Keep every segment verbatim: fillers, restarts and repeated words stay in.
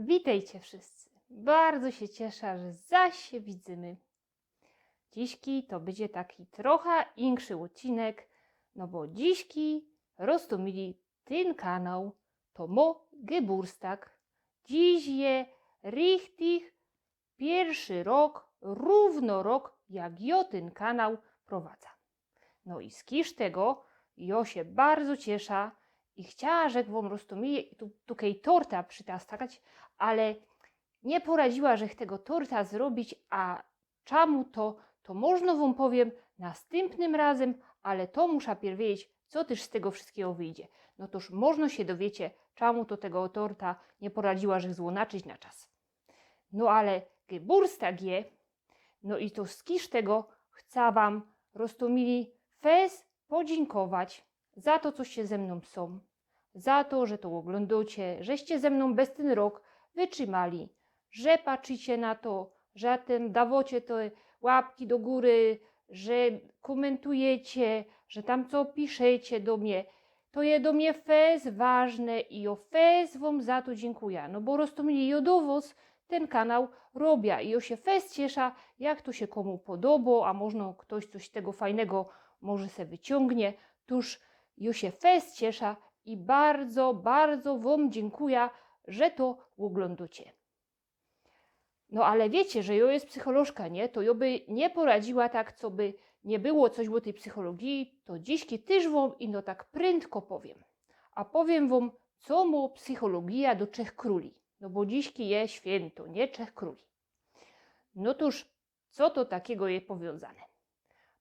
Witejcie wszyscy. Bardzo sie ciesza, że zaś sie widzymy. Dzisiki to bydzie taki trocha inszy ôdcinek, no bo dzisiki, roztōmili, tyn kanał to mo geburstag. Dziś je richtig piyrszy rok, rōwno rok, jak jo tyn kanał prowadza. No i z kisz tego jo sie bardzo ciesza i chciała żech wōm, roztōmili, tu, tukej torta przitastać, ale niy poradziła żech tego torta zrobić, a czamu to, to możno wōm powiym nastympnym razym, ale to musza piyrw wiedzieć, co tyż z tego wszyskigo wyjdzie. No toż możno sie dowiecie, czamu to tego torta niy poradziła żech złōnaczyć na czas. No ale geburstag je, no i to z kisz tego chcã wōm, roztōmili, fest podziynkować za to, coście ze mnōm sōm, za to, że to ôglōndŏcie, żeście ze mnōm bez tyn rok wytrzimali, że patrzicie na to, że tyn dawŏcie te łapki do gōry, że kōmyntujecie, że tam co piszycie do mie. To je do mie fest ważne i jo fest wōm za to dziynkuja. No bo, roztōmili, jo do wŏs tyn kanał robia i jo sie fest ciesza, jak to sie kōmu podobŏ, a możno ftoś coś z tego fajnego może se wyciōngnie. Tōż jo sie fest ciesza i bardzo, bardzo wōm dziynkuja, że to ôglōndŏcie. No ale wiycie, że jo je psycholożka, niy? To jo by niy poradziła tak, coby niy było coś ô tyj psychologiji, to dzisiki tyż wōm ino tak pryntko powiym. A powiym wōm, co mo psychologija do Trzech Krōli. No bo dzisiki je świynto, niy? Trzech Krōli. No tōż, co to takigo je powiōnzane?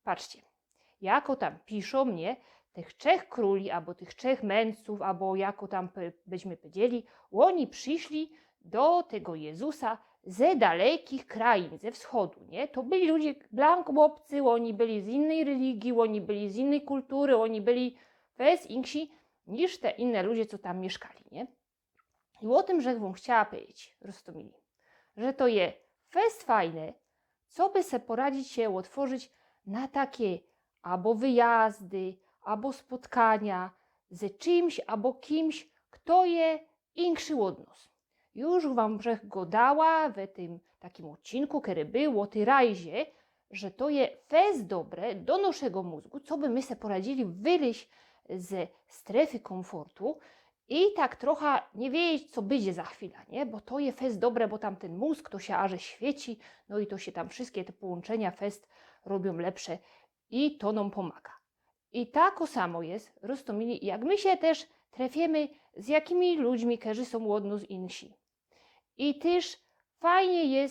Patrzcie, jako tam piszōm, niy, tych Trzech Krōli, abo tych Trzech Mędrcōw, abo jako tam pe-, byśmy powiedzieli, ôni prziszli do tego Jezusa ze dalekich krajin, ze wschodu, niy? To byli ludzie blank ôbcy, ôni byli z innej religije, ôni byli z innej kultury, ôni byli fest inksi niż te inne ludzie, co tam miyszkali, niy? I ô tym żech wōm chciała powiedzieć, roztōmili, że to je fest fajne, coby se poradzić sie ôtworzić na take abo wyjazdy, abo spotkania ze czimś, abo kimś, fto je inkszy ôd nŏs. Już wōm żech gŏdała we tym takim ôdcinku, kery bōł ô tyj rajzie, że to je fest dobre do nŏszego mōzgu, coby my se poradzili wylyź ze strefy kōmfortu i tak trocha niy wiedzieć, co bydzie za chwila, niy? Bo to je fest dobre, bo tam tyn mōzg, to sie aże świeci, no i to sie tam wszyskie te połōnczynia fest robiōm lepsze i to nōm pōmaga. I tak samo je, roztōmili, jak my sie tyż trefiymy z jakimi ludźmi, kerzy sōm ôd nŏs insi. I tyż fajnie je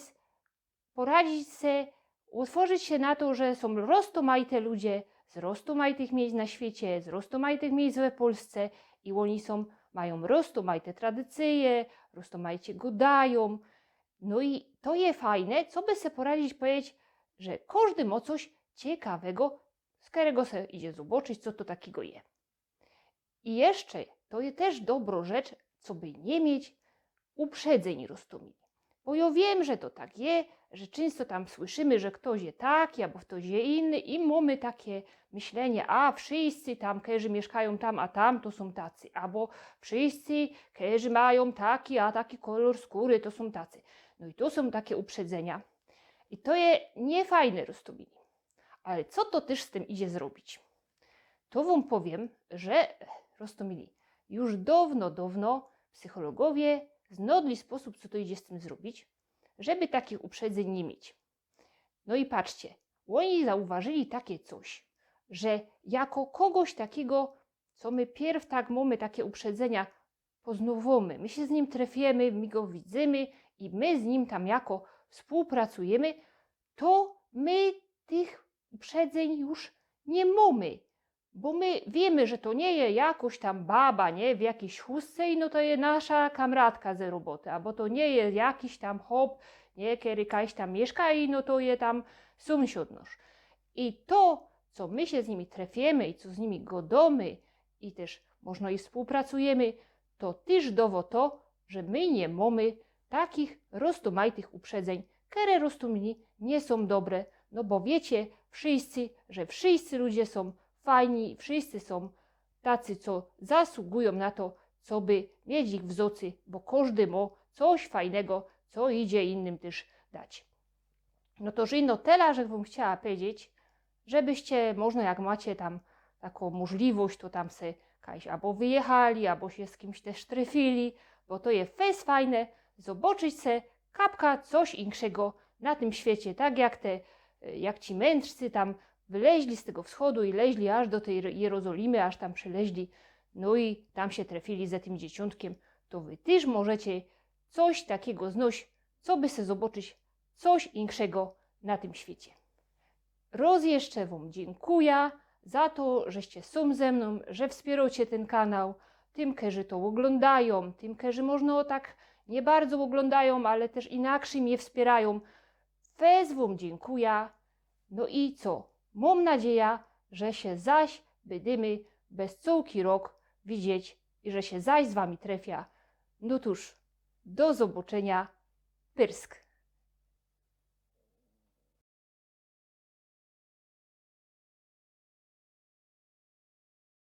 poradzić se, ôtworzić sie na to, że sōm roztōmajte ludzie z roztōmajtych miyjsc na świecie, z roztōmajtych miyjsc we Polsce i ôni sōm, majōm roztōmajte tradycyje, roztōmajcie gŏdajōm. No i to je fajne, coby se poradzić, powiedzieć, że kożdy mo coś ciekawego, z kerego se idzie zobaczyć, co to takigo je. I jeszcze to je tyż dobrŏ rzecz, coby niy mieć uprzedzeń, roztōmili. Bo jo wiym, że to tak je, że czynsto tam słyszymy, że ftoś je taki, abo ftoś je inny i mōmy take myślenie, a wszyscy tam, kerzy miyszkajōm tam a tam, to sōm tacy, abo wszyscy, kerzy majōm taki a taki kolor skōry, to sōm tacy. No i to sōm take uprzedzenia. I to je niyfajne, roztōmili. Ale co to tyż z tym idzie zrobić? To wōm powiym, że, roztōmili, już downo, downo psychologowie znodli sposōb, co to idzie z tym zrobić, żeby takich uprzedzeń niy mieć. No i patrzcie, ôni zauważyli take coś, że jako kogoś takigo, co my piyrw tak mōmy take uprzedzenia, poznŏwōmy, my sie z nim trefiymy, my go widzymy i my z nim tam jako wspōłpracujymy, to my tych uprzedzeń już niy mōmy. Bo my wiymy, że to niy je jakoś tam baba, niy, w jakijś chustce i no to je nasza kamratka ze roboty, abo to niy je jakiś tam chop, niy, kery kajś tam miyszka i no to je tam sōmsiōd nŏsz. I to, co my sie z nimi trefiymy i co z nimi gŏdōmy i tyż możno i wspōłpracujymy, to tyż dŏwŏ to, że my niy mōmy takich roztōmajtych uprzedzeń, kere, roztōmili, niy sōm dobre, no bo wiycie wszyscy, że wszyscy ludzie sōm fajni, wszyscy sōm tacy, co zasługujōm na to, coby mieć ich w zŏcy, bo kożdy mo coś fajnego, co idzie innym tyż dać. No to ino tela, żech wōm chciała pedzieć, żebyście, możno jak macie tam takõ możliwość, to tam se kajś abo wyjechali, abo sie z kimś tyż trefili, bo to je fest fajne, zobaczyć se kapka coś inkszego na tym świecie, tak jak te, e, jak ci mędrcy tam wyleźli z tego wschodu i leźli aż do tej Jerozolimy, aż tam przyleźli, no i tam sie trefili ze tym dzieciōntkiym, to wy tyż możecie coś takigo znojś, co by se zobaczyć coś inkszego na tym świecie. Roz jeszcze wōm dziynkuja za to, żeście sōm ze mnōm, że wspieracie tyn kanał, tym, kerzy to ôglōndajōm, tym, kerzy możno tak niy bardzo ôglōndajōm, ale tyż inakrzyj mie wspierają. Fest wōm dziynkuja. No i co? Mōm nadzieja, że sie zaś bydymy bez cołki rok widzieć i że sie zaś z wami trefia. No tōż, do zobaczynia. Pyrsk.